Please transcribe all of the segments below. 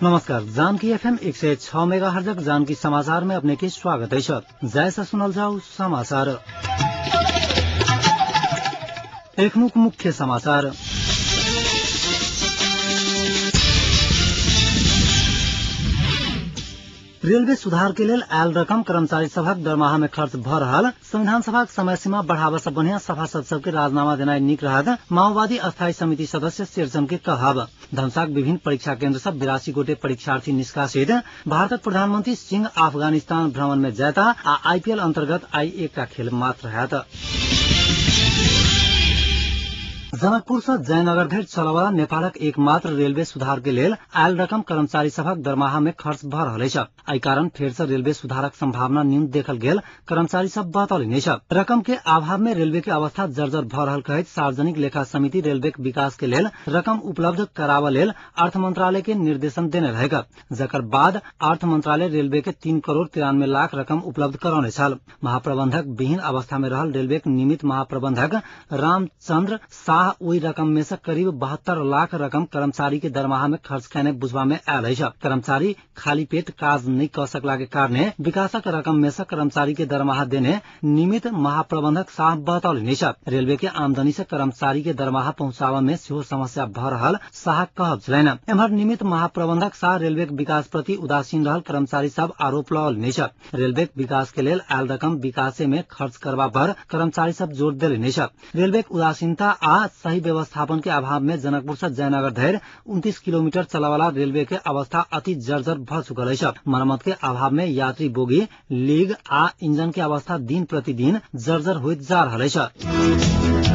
नमस्कार, जानकी एफएम 106 मेगाहर्जक जानकी समाचार में अपने के स्वागत है। जैसा सुनल जाऊ समाचार। एखनुक मुख्य समाचार। रेलवे सुधार के लेल आयल रकम कर्मचारी सभक दरमाहा में खर्च भ रहल संविधान सभाक समय सीमा बढ़ावा से बढ़िया सभासद सबके राजीनामा देनाइ नीक रहत माओवादी अस्थायी समिति सदस्य शेरचन के कहब। धनसाक विभिन्न परीक्षा केन्द्र सब 82 गोटे परीक्षार्थी निष्कासित। भारतक प्रधानमंत्री सिंह अफगानिस्तान भ्रमण में जाता आ आईपीएल अंतर्गत आई एकटा खेल मात्र हैत। जनकपुर से जयनगर धरि चलवला नेपालक एकमात्र रेलवे सुधार के लेल आयल रकम कर्मचारी सभक दरमाहा में खर्च भ रहल अछि। एहि कारण फेर से रेलवे सुधारक संभावना न्यून देखल गेल कर्मचारी सब बतौलनि अछि। रकम के अभाव में रेलवे के अवस्था जर्जर भ रहल कहैत सार्वजनिक लेखा समिति रेलवे के विकास के लेल रकम उपलब्ध कराबऽ लेल अर्थ मंत्रालय के निर्देशन देने रहेगा, जकर बाद अर्थ मंत्रालय रेलवे के 3 करोड़ 93 लाख रकम उपलब्ध करौने छल। महाप्रबंधक विहीन अवस्था में रहल रेलवे के नियमित महाप्रबंधक रामचंद्र शाह ओहि रकम में से करीब 72 लाख रकम कर्मचारी के दरमाहा में खर्च केने बुझबा में आयल अछि। कर्मचारी खाली पेट काज नहि क सकला के कारणे विकासक रकम में से कर्मचारी के दरमाहा देने नियमित महाप्रबंधक शाह बतौलनि अछि। रेलवे के आमदनी से कर्मचारी के दरमाहा पहुंचाबऽ में सेहो समस्या भ रहल शाह कहब छलनि। एम्हर नियमित महाप्रबंधक शाह रेलवे के विकास प्रति उदासीन रहल कर्मचारी सब आरोप लगौलनि अछि। रेलवे के विकास के लेल आयल रकम विकासे में खर्च करबा पर कर्मचारी सब जोर देलनि अछि। रेलवे के उदासीनता आ सही व्यवस्थापन के अभाव में जनकपुर से जयनगर धरि 29 किलोमीटर चलवाला रेलवे के अवस्था अति जर्जर भ चुकल अछि। मरम्मत के अभाव में यात्री बोगी, लीग आ इंजन के अवस्था दिन प्रतिदिन जर्जर होइत जा रहल अछि।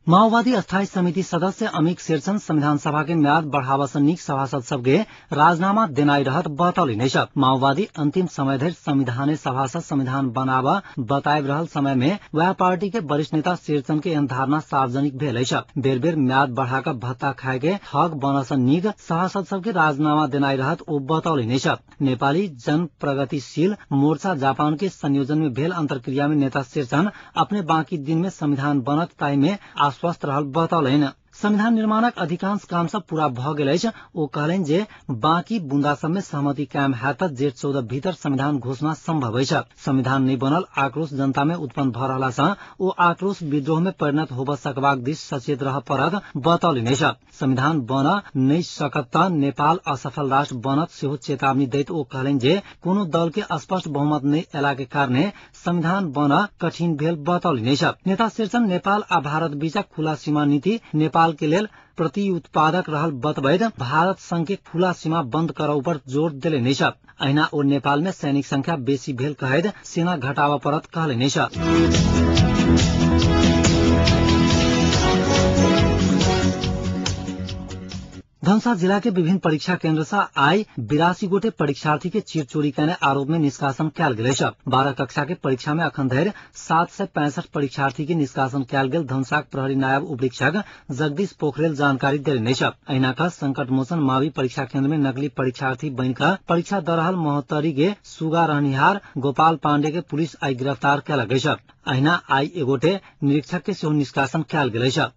माओवादी अस्थायी समिति सदस्य अमिक शेरचन संविधान सभा के म्याद बढ़ावा से नीक सभासद सबके राजीनामा देनाइ रहत बतौलनि अछि। माओवादी अंतिम समय धरि संविधान सभा से संविधान बनाबऽ बताबि रहल समय में वएह पार्टी के वरिष्ठ नेता शेरचन के एहन धारणा सार्वजनिक भेल अछि। बेर बेर म्याद बढ़ा कऽ भत्ता खाय के ठग बनऽ से नीक सभासद सबके राजीनामा देनाइ रहत ओ बतौलनि अछि। नेपाली जन प्रगतिशील मोर्चा जापान के संयोजन में भेल अंतर्क्रिया में नेता शेरचन अपने बाकी दिन में संविधान बनत ताहि में स्वस्थ रहल बतौलनि। संविधान निर्माणक अधिकांश काम सब पूरा भ गेल अछि। ओ कहलनि जे बाकी बुंदा सब में सहमति कायम हैत जेठ 14 भीतर संविधान घोषणा संभव अछि। संविधान नहि बनल आक्रोश जनता में उत्पन्न भ रहला सँ ओ आक्रोश विद्रोह में परिणत होबऽ सकबाक दिस सचेत रहऽ पड़त बतौलनि अछि। संविधान बनऽ नहि सकत त नेपाल असफल राष्ट्र बनत सेहो चेतावनी दैत ओ कहलनि जे कोनो दल के स्पष्ट बहुमत नहि अयला के कारणे संविधान बनऽ कठिन भेल बतौलनि अछि। नेता शेरचन नेपाल आ भारत बीचक खुला सीमा नीति नेपाल के लेल प्रतिउत्पादक रहल बतबैत भारत संघ के खुला सीमा बंद करऽ पर जोर देलनि अछि। अहिना ओ नेपाल में सैनिक संख्या बेसी भेल कहैत सेना घटाबऽ पड़त कहलनि अछि। धनसा जिला के विभिन्न परीक्षा केन्द्र से आई 82 गोटे परीक्षार्थी के चीर चोरी केने आरोप में निष्कासन कयल गेल अछि। 12 कक्षा के परीक्षा में अखन धरि 765 परीक्षार्थी के निष्कासन कयल गेल धनसाक प्रहरी नायब उपरीक्षक जगदीश पोखरेल जानकारी देलनि अछि। अहिना कऽ संकट मोचन मावी परीक्षा केन्द्र में नकली परीक्षार्थी बनि कऽ परीक्षा दऽ रहल महोत्तरी के सुगा रहनिहार गोपाल पांडे के पुलिस आई गिरफ्तार कयलक अछि। अहिना आई एगोटे निरीक्षक के सेहो निष्कासन कयल गेल अछि।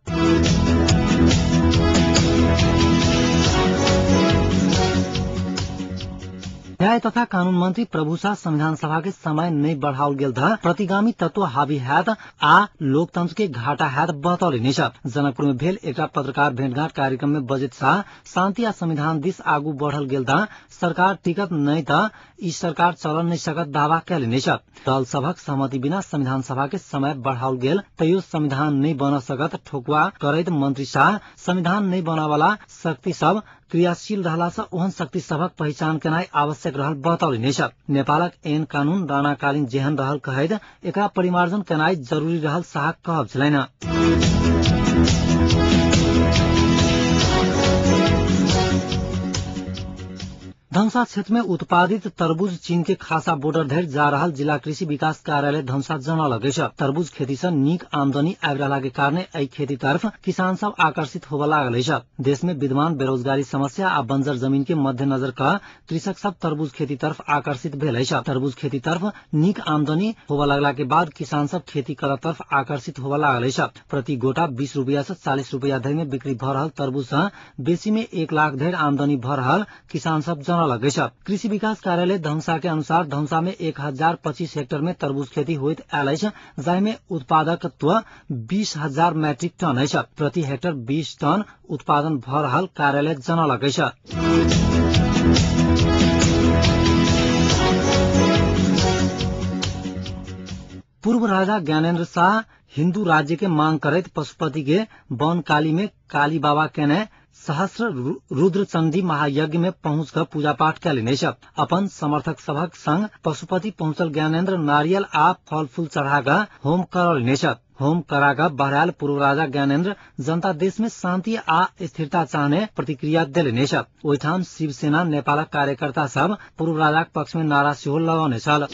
न्याय तथा कानून मंत्री प्रभु शाह संविधान सभा के समय नहि बढ़ाओल गेल त प्रतिगामी तत्व हावी हैत आ लोकतंत्र के घाटा हैत बतौलनि अछि। जनकपुर में भेल एकटा पत्रकार भेंटघाट कार्यक्रम में बजैत शाह शांति आ संविधान दिस आगू बढ़ल गेल त सरकार टिकत नहि त ई सरकार चल नहि सकत दावा कयलनि अछि। दल सभक सहमति बिना संविधान सभा के समय बढ़ाओल गेल तैयो संविधान नहि बन सकत ठोकुआ करैत मंत्री शाह संविधान नहि बनऽ वाला शक्ति सब क्रियाशील रहला सँ ओहन शक्ति सभक पहिचान केनाइ आवश्यक रहल बतौलनि अछि। नेपालक ऐन कानून राणाकालीन जेहन रहल कहैत एकरा परिमार्जन केनाइ जरूरी रहल शाह कहब छलनि। धनुषा क्षेत्र में उत्पादित तरबूज चीन के खासा बॉर्डर धरि जा रहल जिला कृषि विकास कार्यालय धनुषा जनौलक अछि। तरबूज खेती से नीक आमदनी आबि रहला के कारण एहि खेती तरफ किसान सब आकर्षित होबय लागल अछि। देश में विद्यमान बेरोजगारी समस्या आ बंजर जमीन के मध्यनजर क कृषक सब तरबूज खेती तरफ आकर्षित भेल अछि। तरबूज खेती तरफ नीक आमदनी होबय लगला के बाद किसान सब खेती करऽ तरफ आकर्षित होबय लागल अछि। प्रति गोटा 20 रुपया से 40 रुपया धरि में बिक्री भ रहल तरबूज से बेसी में 1 लाख धरि आमदनी भ रहल किसान सब जनौलक अछि। कृषि विकास कार्यालय धनुषा के अनुसार धनुषा में 1025 हेक्टर में तरबूज खेती होइत आयल अछि, जाहि में उत्पादकत्व 20,000 मैट्रिक टन अछि। प्रति हेक्टर 20 टन उत्पादन भ रहल कार्यालय जनौलक अछि। पूर्व राजा ज्ञानेन्द्र शाह हिन्दू राज्य के मांग करैत पशुपति के वन काली में काली बाबा केने सहस्र रुद्रचंडी महायज्ञ में पहुंच कर पूजा पाठ कयलनि अछि। अपन समर्थक सभक संग पशुपति पहुंचल ज्ञानेन्द्र नारियल आ फल फूल चढ़ा कऽ होम करौलनि अछि। होम करा कऽ बहरायल पूर्व राजा ज्ञानेन्द्र जनता देश में शांति आ स्थिरता चाहने प्रतिक्रिया देलनि अछि। ओहिठाम शिवसेना नेपालक कार्यकर्ता सब पूर्व राजाक पक्ष में नारा सेहो लगौने छल।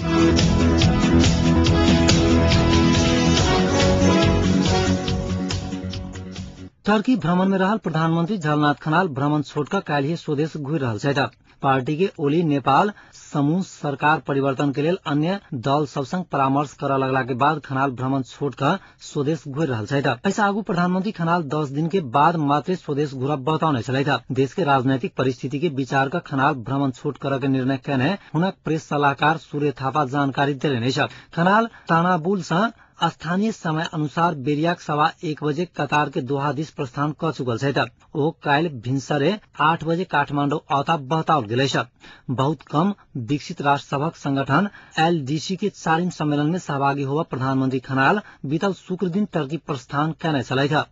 टर्की भ्रमण में रहल प्रधानमंत्री झलनाथ खनाल भ्रमण छोड़कर काल्हि स्वदेश घुरि रहल छथि। पार्टी के ओली नेपाल समूह सरकार परिवर्तन के लेल अन्य दल सब संग परामर्श करऽ लगला के बाद खनाल भ्रमण छोड़कर स्वदेश घुरि रहल छथि। एहिसँ आगू प्रधानमंत्री खनाल 10 दिन के बाद मात्र स्वदेश घुरब बतौने छलथि। देश के राजनैतिक परिस्थिति के विचार क खनाल भ्रमण छोट करऽ के निर्णय केने हुनक प्रेस सलाहकार सूर्य थापा जानकारी देलनि अछि। खनाल तानाबुल सँ स्थानीय समय अनुसार बेरियाक 1:15 बजे कतार के दोहा दिस प्रस्थान क चुकल छथि। ओ काल्हि भिनसरे 8 बजे काठमाडौं औता बताओल गेल अछि। बहुत कम विकसित राष्ट्र सभक संगठन एलडीसी के 4म सम्मेलन में सहभागी होबय प्रधानमंत्री खनाल बीतल शुक्र दिन टर्की प्रस्थान केने छलथि।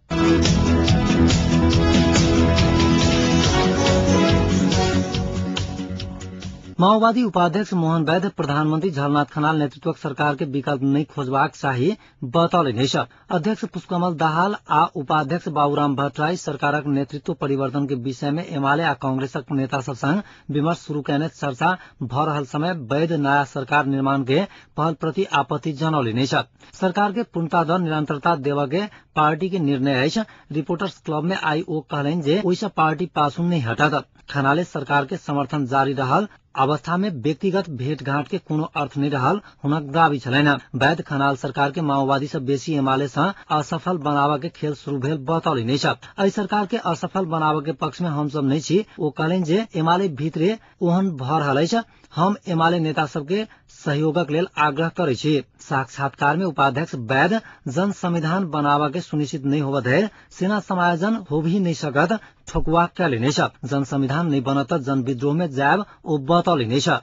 माओवादी उपाध्यक्ष मोहन वैद्य प्रधानमंत्री झलनाथ खनाल नेतृत्वक सरकार के विकल्प नहि खोजबाक चाही बतौलनि अछि। अध्यक्ष पुष्पकमल दाहाल आ उपाध्यक्ष बाबूराम भट्टराई सरकारक नेतृत्व परिवर्तन के विषय में एमाले आ कांग्रेसक नेता सब संग विमर्श शुरू केने चर्चा भ रहल समय वैद्य नया सरकार निर्माण के पहल प्रति आपत्ति जनौलनि अछि। सरकार के पूर्णता द निरंतरता देबऽ के पार्टी के निर्णय अछि। रिपोर्टर्स क्लब में आई ओ कहलनि जे ओहिसँ पार्टी पाछू नहि हटत। खनाले सरकार के समर्थन जारी रहल अवस्था में व्यक्तिगत भेंटघाट के कोनो अर्थ नहीं रहल हुनक दावी छलनि। वैद्य खनाल सरकार के माओवादी से बेसी एमाले से असफल बनाबऽ के खेल शुरू भेल बतौलनि अछि। एहि सरकार के असफल बनाबऽ के पक्ष में हम सब नहीं छी। ओ कहलनि जे एमाले भीतरे ओहन भ रहल अछि। हम एमाले नेता सबके सहयोगक लेल आग्रह करै छी। साक्षात्कार में उपाध्यक्ष वैद्य जन संविधान बनाबऽ के सुनिश्चित नहीं होबऽ धरि सेना समायोजन हो भी नहीं सकत ठोकुआ कयलनि अछि। जन संविधान नहीं बनत जन विद्रोह में जायब ओ बतौलनि अछि।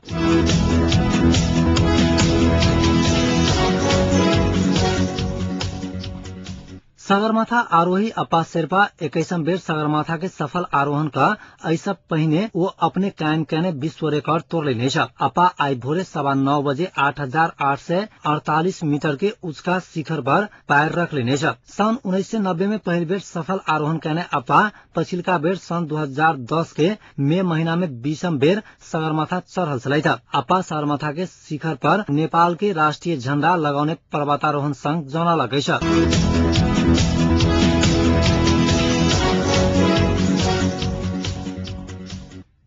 सगरमाथा आरोही अप्पा शेर्पा 21म बेर सगरमाथा के सफल आरोहण क एहि पहिने ओ अपने कायम केने विश्व रिकॉर्ड तोड़लनि अछि। अप्पा आई भोरे 9:15 बजे 8,848 मीटर के ऊंचका शिखर पर पैर रखलनि अछि। सन 1990 में पहिल बेर सफल आरोहण केने अप्पा पछिलका बेर सन 2010 के मई महीना में 20म बेर सगरमाथा चढ़ल छलथि। अप्पा सगरमाथा के शिखर पर नेपाल के राष्ट्रीय झण्डा लगौने पर्वतारोहण संघ जनौलक अछि।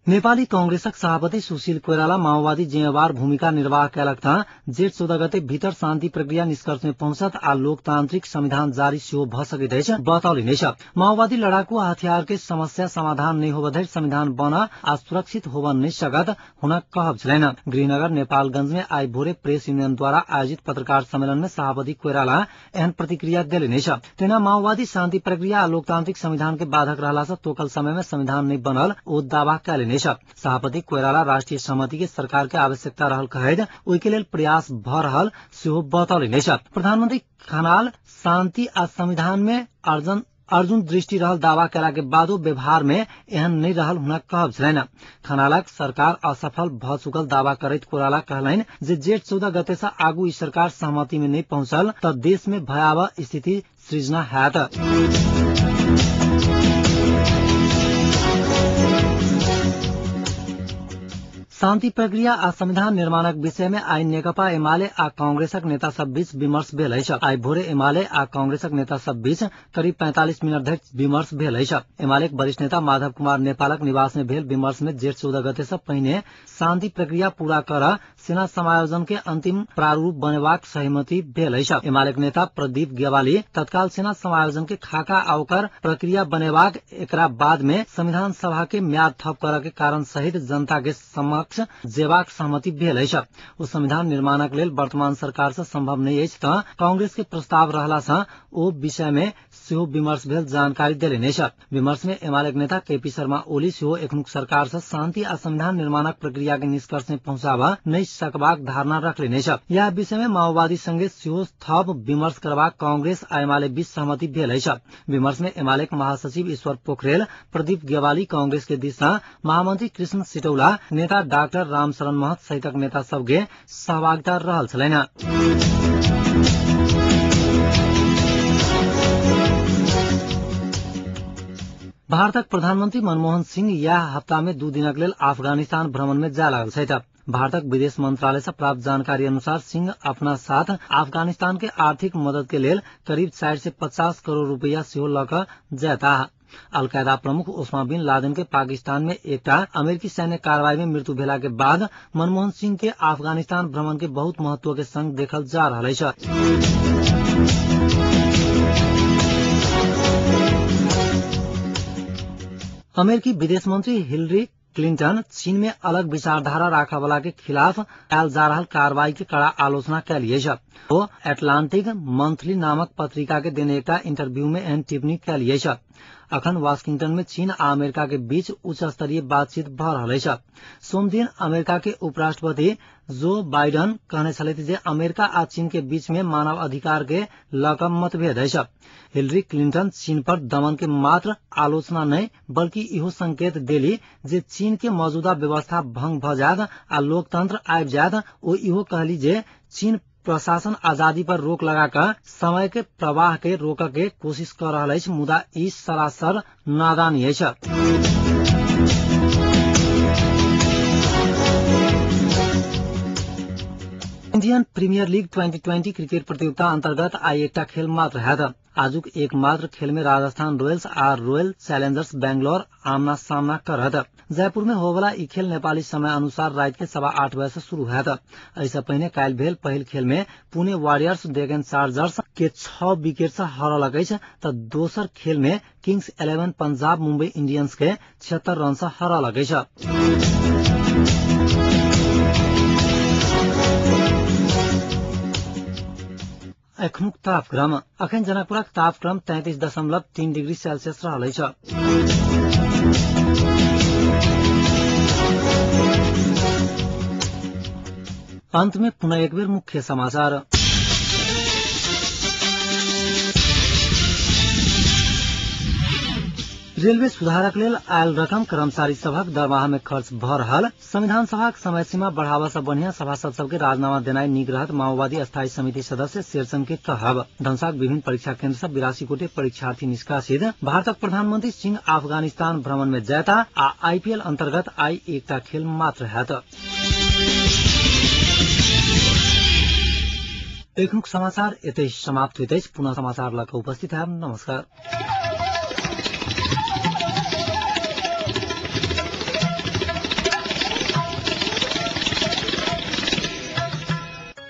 नेपाली कांग्रेसक सभापति सुशील कोइराला माओवादी जिम्मेवार भूमिका निर्वाह कयलक त जेठ 14 गते भीतर शान्ति प्रक्रिया निष्कर्ष में पहुंचत आ लोकतांत्रिक संविधान जारी सेहो भ सकैत अछि बतौलनि अछि। माओवादी लड़ाकू हथियार के समस्या समाधान नहि होबय धरि संविधान बन आ सुरक्षित होबय नहि सकत हुनक कहब छलनि। गृहनगर नेपालगंज में आई भोरे प्रेस यूनियन द्वारा आयोजित पत्रकार सम्मेलन में सभापति कोइराला एहन प्रतिक्रिया देलनि अछि। तेना माओवादी शान्ति प्रक्रिया आ लोकतांत्रिक संविधान के बाधक रहला सँ तोकल समय में संविधान नहि बनल ओ दावा कयलनि अछि। सभापति कोइराला राष्ट्रीय सहमति के सरकार के आवश्यकता रहल कहैत ओहि के लेल प्रयास भ रहल सेहो बतौलनि अछि। प्रधानमंत्री खनाल शान्ति आ संविधान में अर्जुन दृष्टि रहल दावा कयला के बादो व्यवहार में एहन नहि रहल हुनक कहब छलनि। खनालक सरकार असफल भ चुकल दावा करैत कोइराला कहलनि जे जेठ 14 गते सँ आगू ई सरकार सहमति में नहि पहुंचल त देश में भयावह स्थिति सृजना हैत। शान्ति प्रक्रिया आ संविधान निर्माणक विषय में आइ नेकपा एमाले आ कांग्रेसक नेता सब बीच विमर्श भेल अछि। आइ भोरे एमाले आ कांग्रेसक नेता सब बीच करीब 45 मिनट धरि विमर्श भेल अछि। एमालेक वरिष्ठ नेता माधव कुमार नेपालक निवास में भेल विमर्श में जेठ 14 गते से पहिने शान्ति प्रक्रिया पूरा कर सेना समायोजन के अंतिम प्रारूप बनेबाक सहमति भेल अछि। एमालेक नेता प्रदीप गेवाली तत्काल सेना समायोजन के खाका आ ओकर प्रक्रिया बनेबाक, एकरा बाद में संविधान सभा के म्याद थप करऽ के कारण सहित जनता के समक्ष जेबाक सहमति भेल अछि। ओ संविधान निर्माणक लेल वर्तमान सरकार से संभव नहि अछि तऽ कांग्रेस के प्रस्ताव रहला से ओ विषय में सेहो विमर्श भेल जानकारी देलनि अछि। विमर्श में एमालेक नेता केपी शर्मा ओली सेहो एखनुक सरकार से शांति आ संविधान निर्माणक प्रक्रिया के निष्कर्ष में पहुंचाबऽ नहि सकबाक धारणा रखलनि अछि। यह विषय में माओवादी संगे सेहो थप विमर्श करबाक कांग्रेस आ एमाले बीच सहमति भेल अछि। विमर्श में एमालेक महासचिव ईश्वर पोखरेल, प्रदीप गेवाली, कांग्रेस के दिस महामंत्री कृष्ण सिटौला, नेता डाक्टर रामशरण महत सहितक नेता सबके सहभागिता रहल छलनि। भारतक प्रधानमंत्री मनमोहन सिंह यह हप्ता में 2 दिनक लेल अफगानिस्तान भ्रमण में जा लागल छथि। भारतक विदेश मंत्रालय से प्राप्त जानकारी अनुसार सिंह अपना साथ अफगानिस्तान के आर्थिक मदद के लेल करीब 450 करोड़ रुपया सेहो लऽ कऽ जयताह। अलकायदा प्रमुख ओस्मा बिन लादेन के पाकिस्तान में एकटा अमेरिकी सैन्य कार्रवाई में मृत्यु भेला के बाद मनमोहन सिंह के अफगानिस्तान भ्रमण के बहुत महत्व के संग देखल जा रहल अछि। अमेरिकी विदेश मंत्री हिलरी क्लिंटन चीन में अलग विचारधारा राखऽ वाला के खिलाफ कयल जा रहल कार्रवाई के कड़ा आलोचना कयली अछि। ओ एटलांटिक मंथली नामक पत्रिका के देने एकटा इंटरव्यू में एहन टिप्पणी कयली अछि। अखन वाशिंगटन में चीन आ अमेरिका के बीच उच्च स्तरीय बातचीत भऽ रहल अछि। सोमदिन अमेरिका के उपराष्ट्रपति जो बाइडन कहने छलथि जे अमेरिका आ चीन के बीच में मानव अधिकार के लऽ कऽ मतभेद अछि। हिलरी क्लिंटन चीन पर दमन के मात्र आलोचना नहि बल्कि इहो संकेत देली जे चीन के मौजूदा व्यवस्था भंग भऽ जायत आ लोकतंत्र आबि जायत। ओ इहो कहली जे चीन प्रशासन आजादी पर रोक लगाकर समय के प्रवाह के रोकऽ के कोशिश कऽ रहल अछि, मुदा ई सरासर नादानी अछि। इंडियन प्रीमियर लीग 2020 क्रिकेट प्रतियोगिता अंतर्गत आइ एकटा खेल मात्र हैत। आजुक एकमात्र खेल में राजस्थान रॉयल्स आ रॉयल चैलेंजर्स बेंगलोर आमना सामना करत। जयपुर में होवला ई खेल नेपाली समय अनुसार रात के 8:15 बजे से शुरू हैत। एहिसँ पहिने काल्हि भेल पहिल खेल में पुणे वॉरियर्स डेक्कन चार्जर्स के 6 विकेट से हरौलक अछि तऽ दोसर खेल में किंग्स 11 पंजाब मुंबई इंडियंस के 76 रन से हरौलक अछि। एखनुक तापक्रम। अखन जनकपुरक तापक्रम 33.3 डिग्री सेल्सियस रहल अछि। अंत में पुनः एक बेर मुख्य समाचार। रेलवे सुधारक लेल आयल रकम कर्मचारी सभक दरमाहा में खर्च भऽ रहल। संविधान सभाक समय सीमा बढ़ावा से बढ़िया सभासद सबके राजीनामा देनाइ नीक रहत, माओवादी स्थायी समिति सदस्य शेरचन के कहब। धनसाक विभिन्न परीक्षा केन्द्र से 82 गोटे परीक्षार्थी निष्कासित। भारतक प्रधानमंत्री सिंह अफगानिस्तान भ्रमण में जयता आ आईपीएल अंतर्गत आइ एकटा खेल मात्र हैत। एखनुक समाचार एतै समाप्त होइत अछि। पुनः समाचार लऽ कऽ उपस्थित हैब। नमस्कार।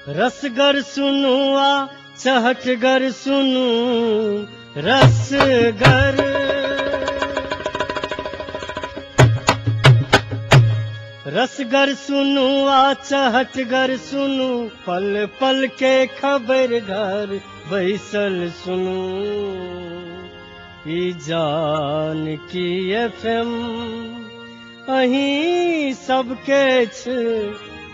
रसगर सुनु आ चहटगर सुनु रसगर, रसगर सुनु आ चहटगर सुनु, पल पल के खबर घर बैसल सुनु। ई जानकी एफएम अहीं सबके छ,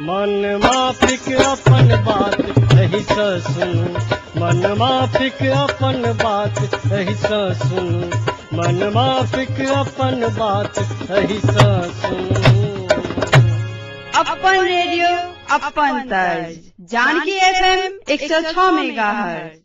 मन माफिक अपन बात एहि सँ सुनु, मन माफिक अपन बात एहि सँ सुनु, मन माफिक अपन बात एहि सँ सुनु। अपन रेडियो अपन तर्ज, जानकी एफएम 106 मेगाहर्ट्ज।